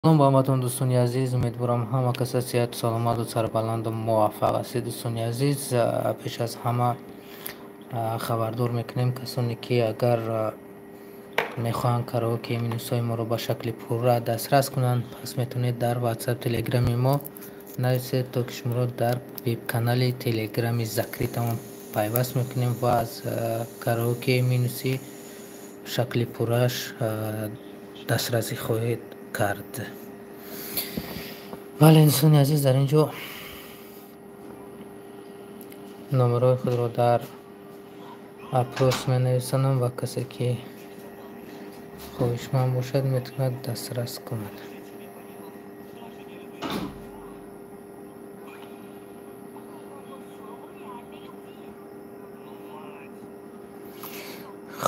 Салом ба ҳаматон, дӯстони азиз. Умедворам, ҳама кас сиҳату саломату сарбаланду муваффақ ҳастед. Дӯстони азиз, пеш аз ҳама хабардор мекунем касоне ки агар мехоҳанд караоке минусҳои моро ба шакли пурра дастрас кунанд, пас метавонед дар ватсап, телеграми мо нависед, то ки шуморо дар веб-канали телеграми закрытамон пайваст мекунем ва аз караоке минуси шакли пуррааш дастрасӣ хоҳед кард. Бале, дӯстони азиз, дар ин ҷо номерҳои худро дар опрос менависонам ва касе ки хоҳишманд бошад, метавонад дастрас кунад.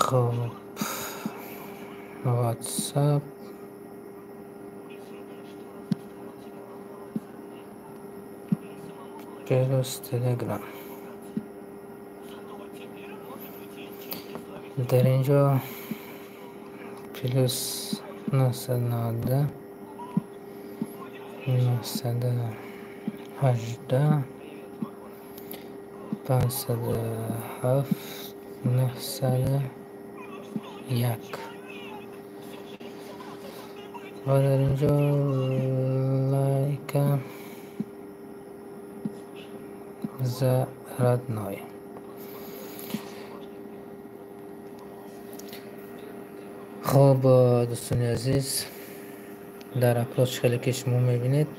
Хоб, ватсап плюс телеграм. Дар ин ҷо плюс 990 918 507 901 ва дар ин ҷо лайка за родной. Хоб, дӯстони азиз, дар опрос хеле ки шумо мебинед,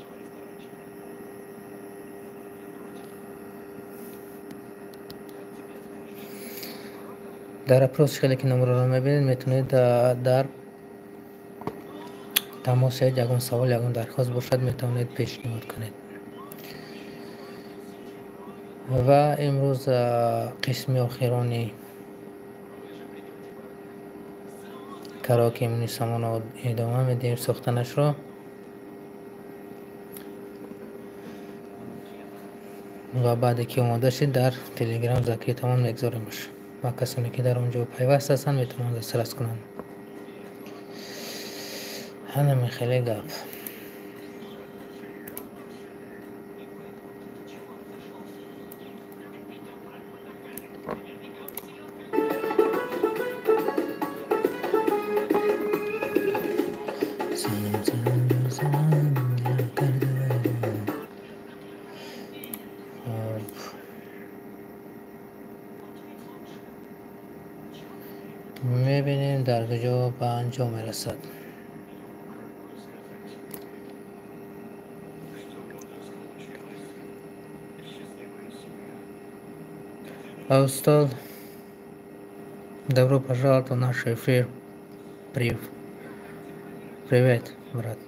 дар опрос хеле ки номерро мебинед, метавонед дар тамос шавед. Ягон савол, ягон дархост бошад, метавонед пешниҳод кунед. Ва имрӯз қисми охирони караоке минусамонро идома медиҳем сохтанашро. Ва баъде ки омода шид, дар телеграм закрытамон мегзоремаш ва касоне ки дар он ҷо пайваст ҳастанд, метавонанд дастрас кунанд. Ҳанами хеле гап. Салом, салом, салом, дилам карда вайрон. Хоб, мебинем, дар куҷо ба анҷом мерасад. Устод, добро пожаловать в наш эфир. Привет, брат.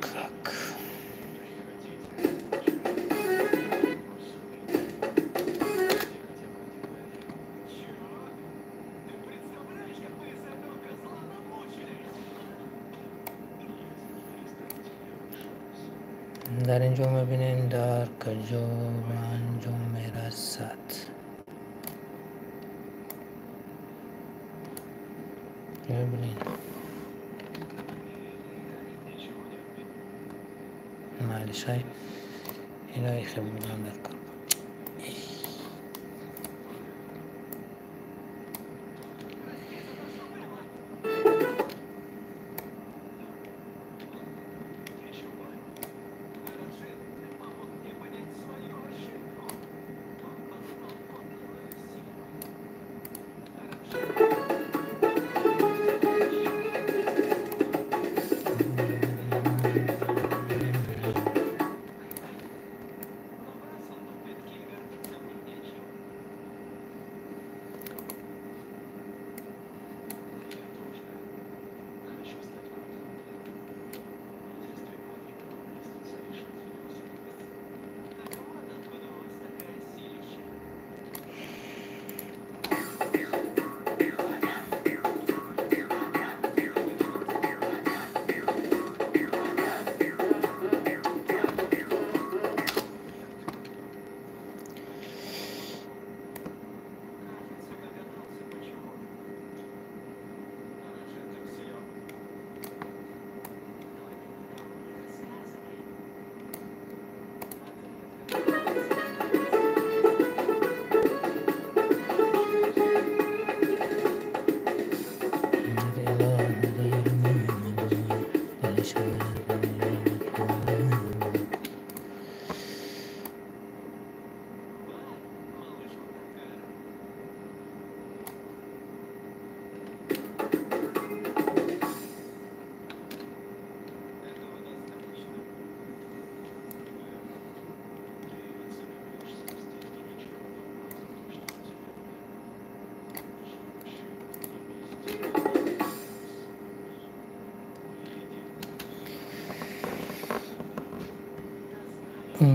Как дар ин ҷо мебинем, дар куҷо ба анҷом мерасад. Блин, майли, шай инои хел будам дар кор.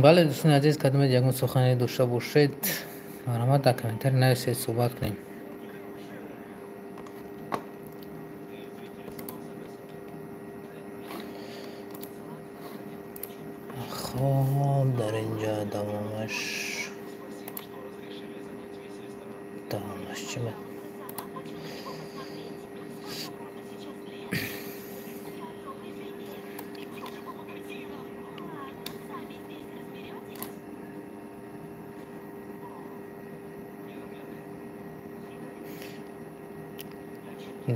Бале, дӯстони азиз, кадомед ягон сухане дошта бошед, марҳамат, дар комментарий нависед, суҳбат кунем. Хоб, дар инҷа давомаш чӣ?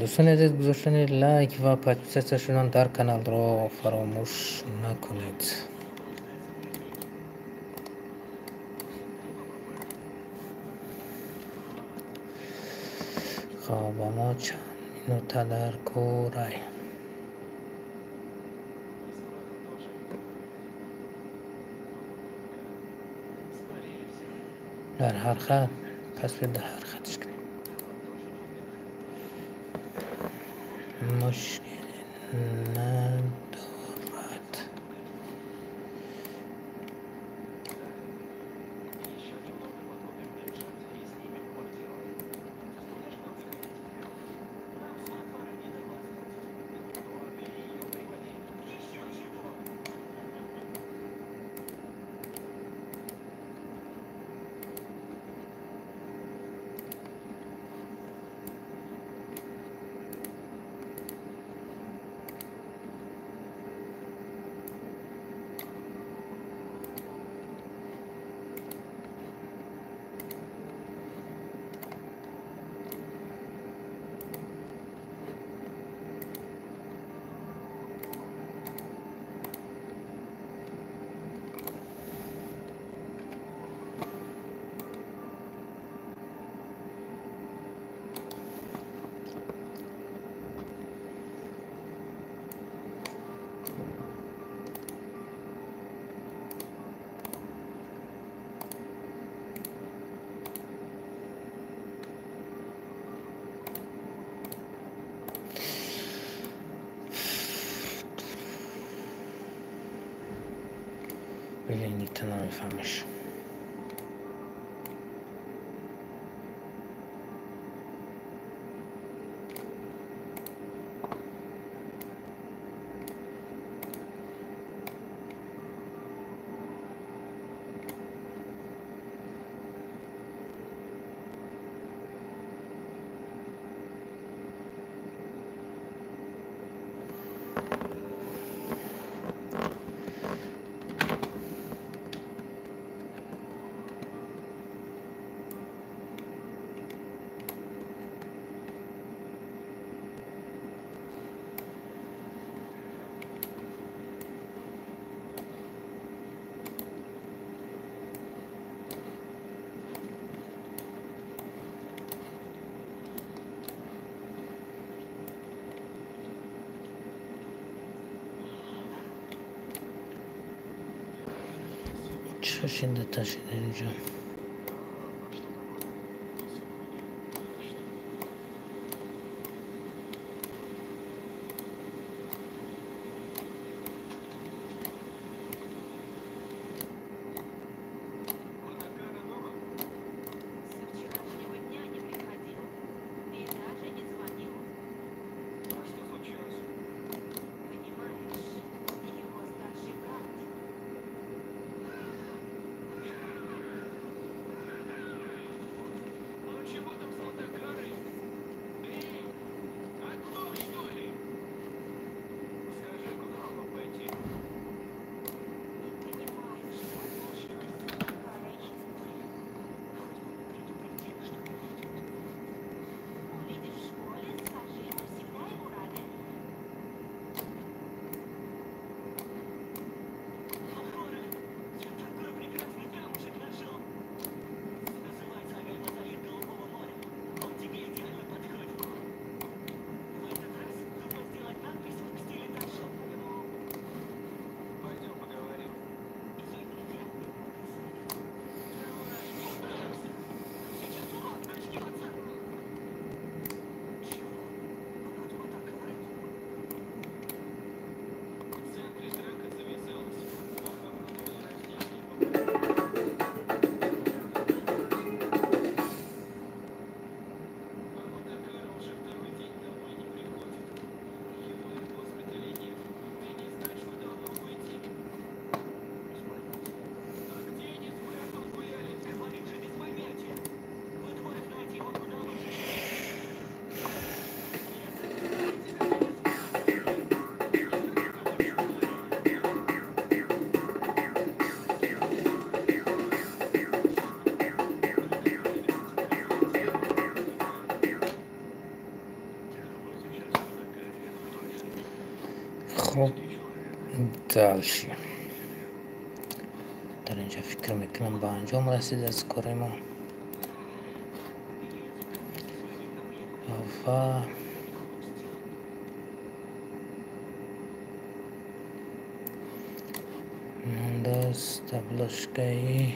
Дӯстони азиз, гузоштани лайк ва подписаться шудан дар каналро фаромӯш накунед. Хоб, ба мо чанд минута дар кӯрай. Дар ҳар хат, пас дар ҳар хатш кунем. Мушкил надорад. Блин, ты намефаҳмиш. Чӣ шинда ташида инҷо? Хуб, дальше дар инҷа фикр мекунам ба анҷом расид аз кори мо ва мондааст обложкаи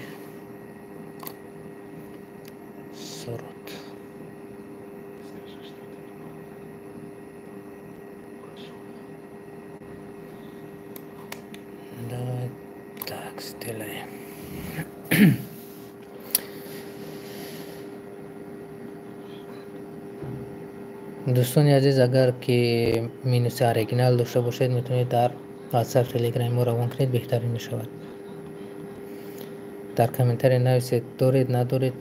суруд. Давай так сделаем. Дӯстони азиз, агар ки минуси оригинал дошта бошед, метавонед дар WhatsApp, Telegram мо равон кунед, беҳтарин мешавад. Дар комментария нависед, доред, надоред.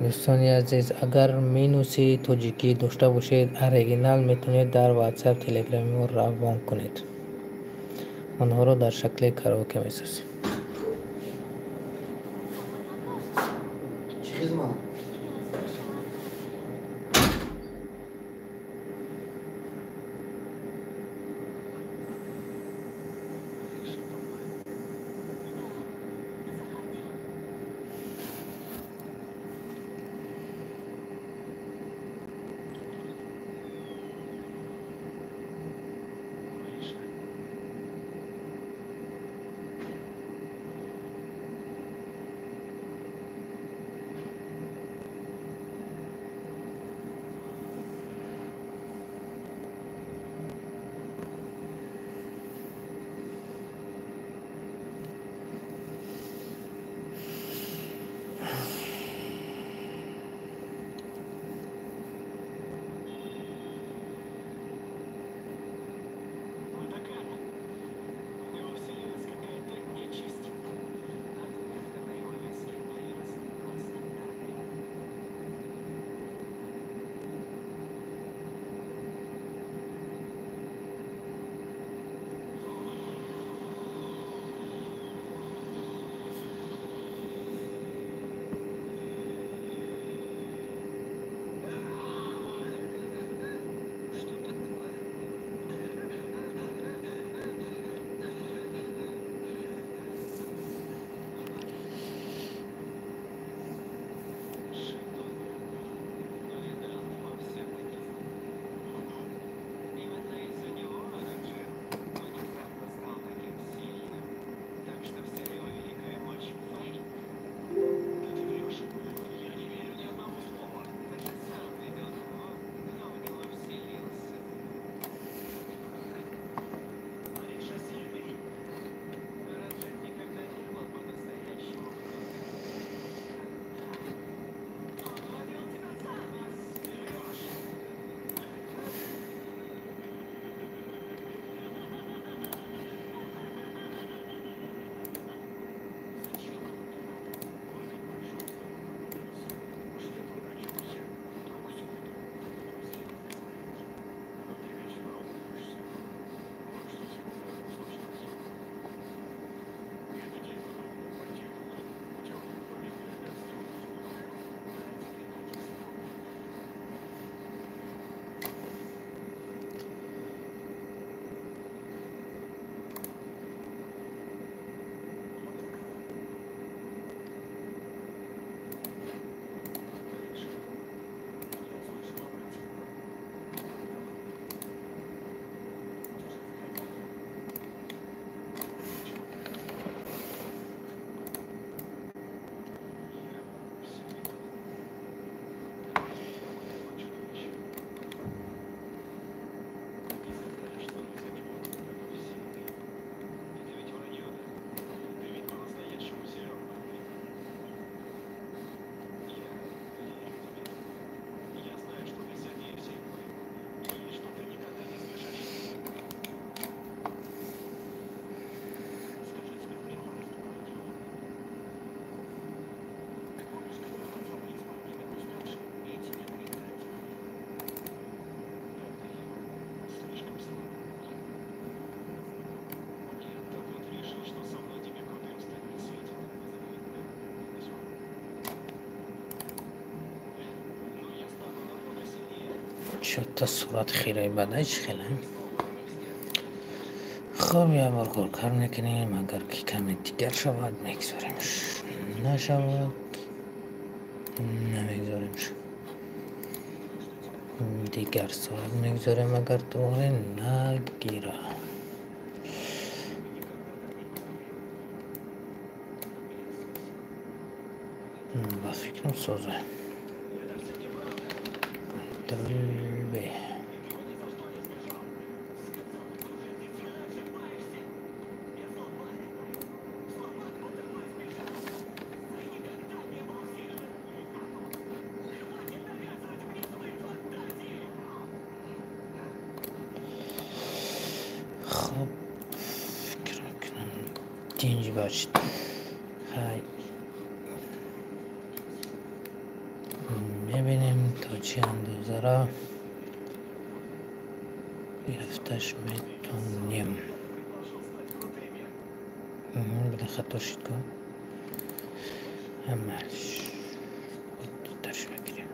Дӯстони азиз, агар минуси тоҷикӣ дошта бошед, оригинал метавонед дар WhatsApp, Telegram мо равон кунед. Онҳоро дар шакли караоке месозем. Чё-то сурат хеле бадай чӣ хеле. Хуб, як бор коркар мекунем, агар ки каме дигар шавад, мегузоремш. Нашавад, намегузоремш. Дигар сурат мегузорем, агар туғри нагира. Ба фикрам соза. Ctrl V. Хуб, фикр мекунам тинҷ бошед. Хай, мебинем то чӣ андозаро гирифташ метонем. Буда хато шид ку. Ҳамаш оддитарш мегирем.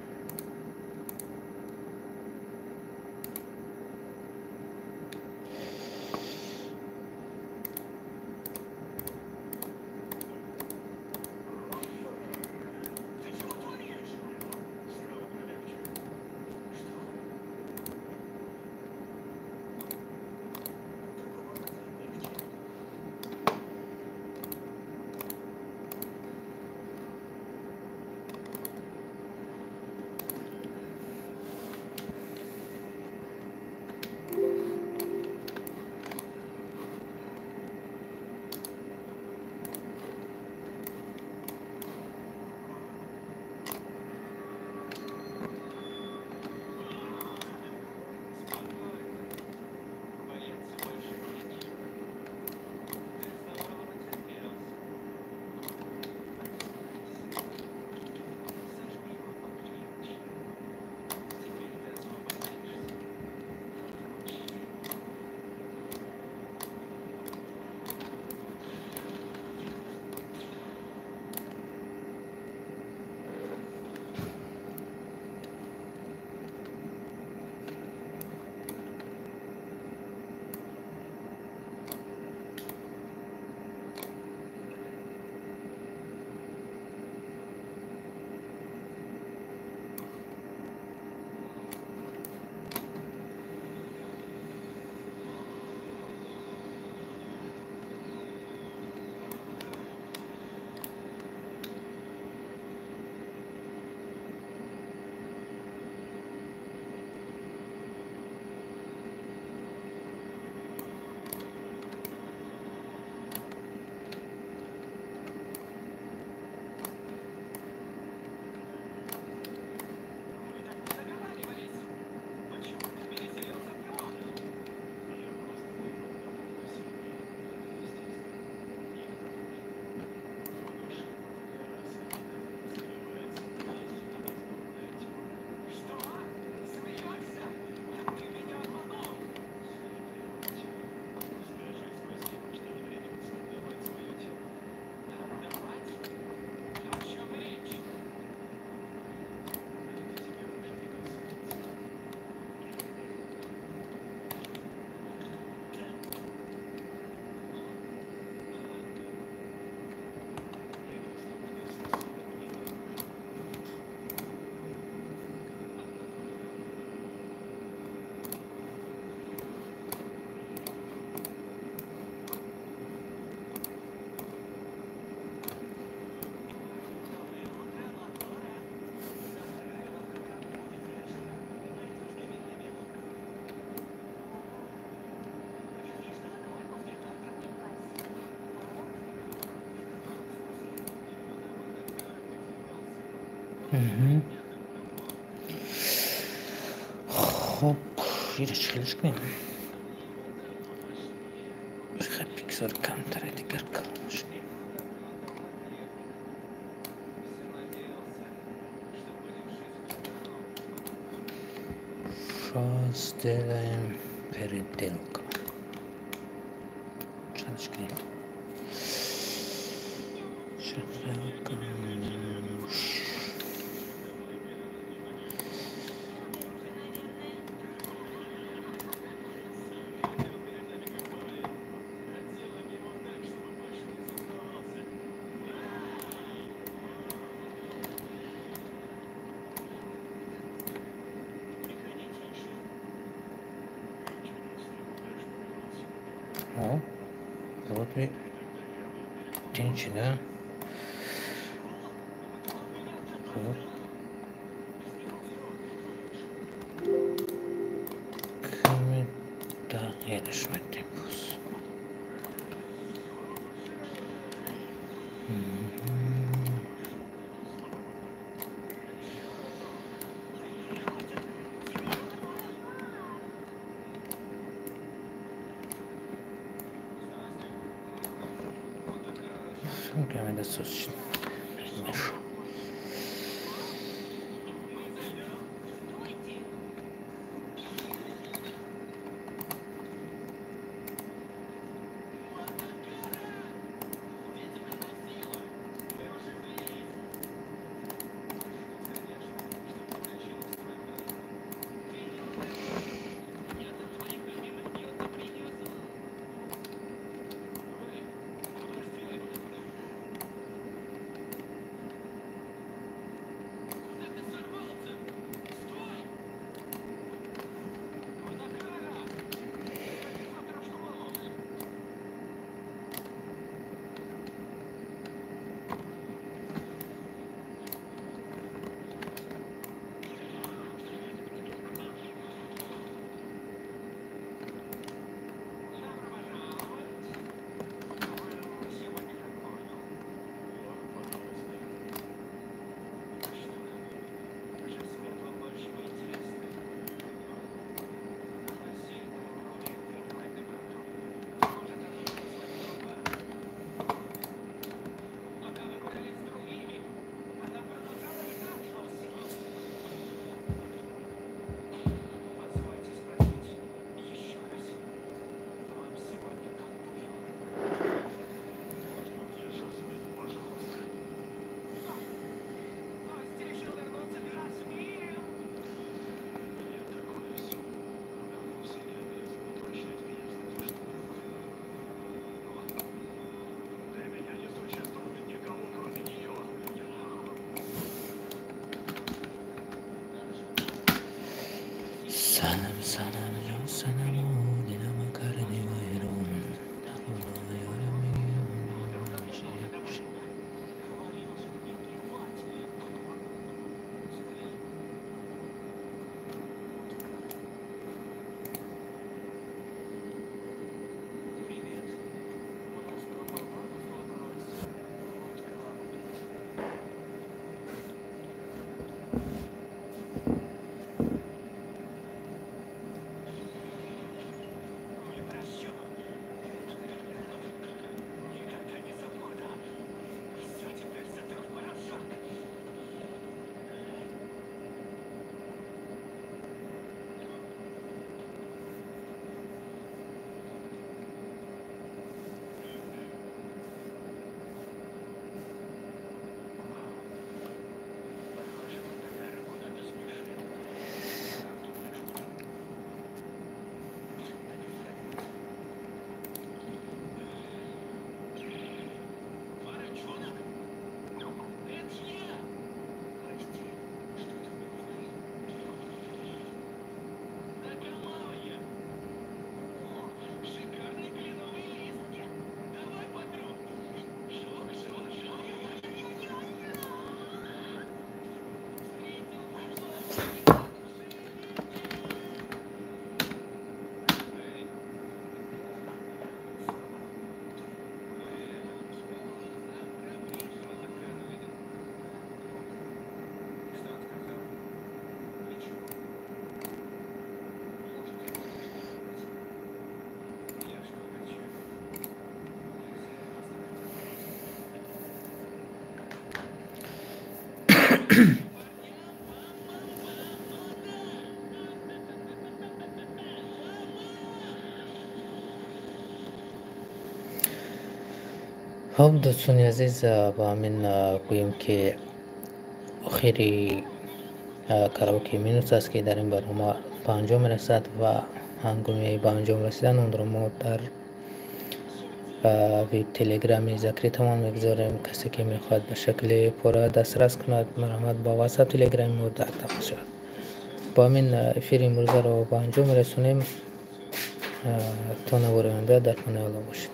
Хуб, ира чӣ хелеш кунем? Бигзор камтаре дигар калонаш кунем. Сейчас сделаем переделку. Чандаш кунем? Переделка. Тинч, да? Хуб. Каме тағйираш медиҳем боз. Каме дастсоз мешавад. Санам санам ҷон санаму дилам карди вайрон. Хуб, дӯстони азиз, ба ҳамин гӯем ки охири караоке минус аст, ки дар ин барнома ба анҷом мерасад ва ҳангоми ба анҷом расидан онро мо дар веб телеграми закритамон мегузорем. Касе ки мехоҳад ба шакли пурра дастрас кунад, марҳамат ба ватсап телеграми мо дар тамос шавад. Бо ҳамин эфири имрӯзаро ба анҷом мерасонем. То навори оянда дар паноҳи Аллоҳ бошед.